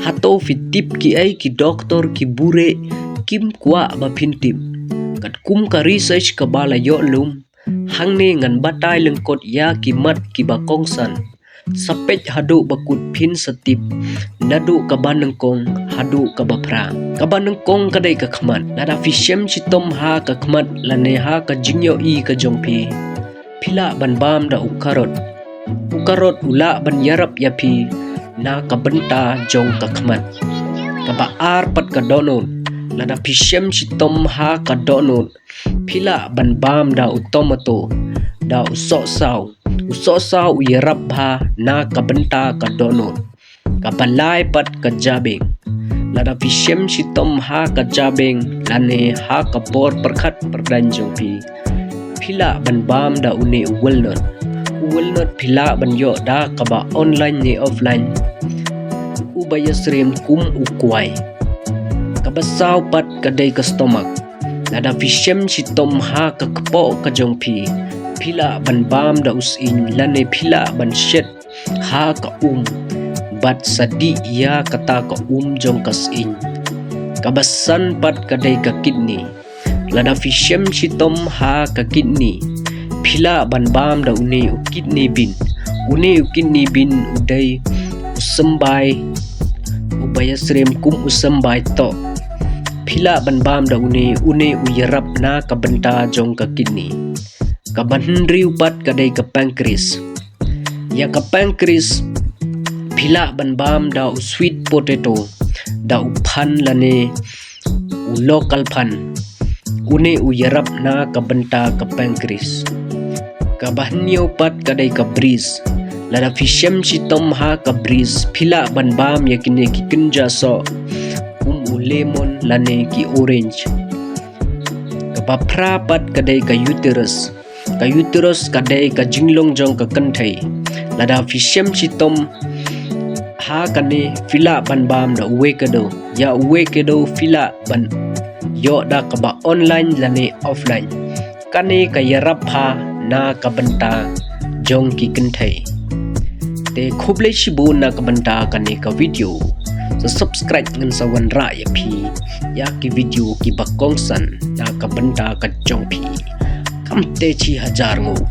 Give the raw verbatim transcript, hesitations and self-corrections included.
Hato phi tip kiei ki doktor ki bure kim kwah ba phin tip? Katkum ka research kaba la ïoh lum, hangne ngan batai lyngkot ïa ki mat kiba kongsan. Sa peit haduh ba kut phin sa tip, naduh kaba nyngkong haduh kaba phra. Kaba nyngkong ka dei ka khmat. Lada phi shem shitom ha ka khmat lane ha ka jingïohi ka jong phi, phi lah ban bam da u karot. U karot u lah ban ïarap ïa phi na ka bynta jong ka khmat. Kaba ar pat ka dohnud. Lada phi shem shitom ha ka dohnud, phi lah ban bam da u tomato, da u sohsaw. U sohsaw u ïarap bha na ka bynta ka dohnud. Kaba lai pat ka jabeng. Lada phi shem shitom ha ka jabeng lane ha ka bor pyrkhat pyrdaiñ jong phi, phi lah ban bam da une u walnut. U walnut phi lah ban ïoh da kaba online ne offline. Uba ïasyriem kum u kwai. Kaba saw pat ka dei ka stomach. Lada phi shem shitom ha ka kpoh ka jong phi, phi lah ban bam da u sying lane phi lah ban shet ha ka um bad sa dih ïa kata ka um jong ka sying. Kaba san pat ka dei ka kidney. Lada phi shem shitom ha ka kidney, phi lah ban bam da une u kidney bean. Une u kidney bean u dei u symbai uba ïasyriem kum u symbai toh. Phi lah ban bam da une, une u ïarap na ka bynta jong ka kidney. Kaba hynriew pat ka dei ka pancreas. Ïa ka pancreas phi lah ban bam da u sweet potato, da u phan lane u local phan. Une u ïarap na ka bynta ka pancreas. Kaba hynñiew pat ka dei ka breast. Lada phi shem shitom ha ka breast, phi lah ban bam ïa kine ki kynja soh kum u lemon lane ki orange. Kaba phra pat ka dei ka uterus. Ka uterus ka dei ka jinglong jong ka kynthei. Lada phi shem shitom ha kane, phi lah ban bam da u avocado. Ïa u avocado phi lah ban ïoh da kaba online lane offline. Kane ka ïarap bha na ka bynta jong ki kynthei. Te khublei shibun na ka bynta kane ka video. Sa subscribe ngan sa wanrah ïa phi ïa ki video kiba kongsan na ka bynta ka jong phi. Kam te shi hajar nguh.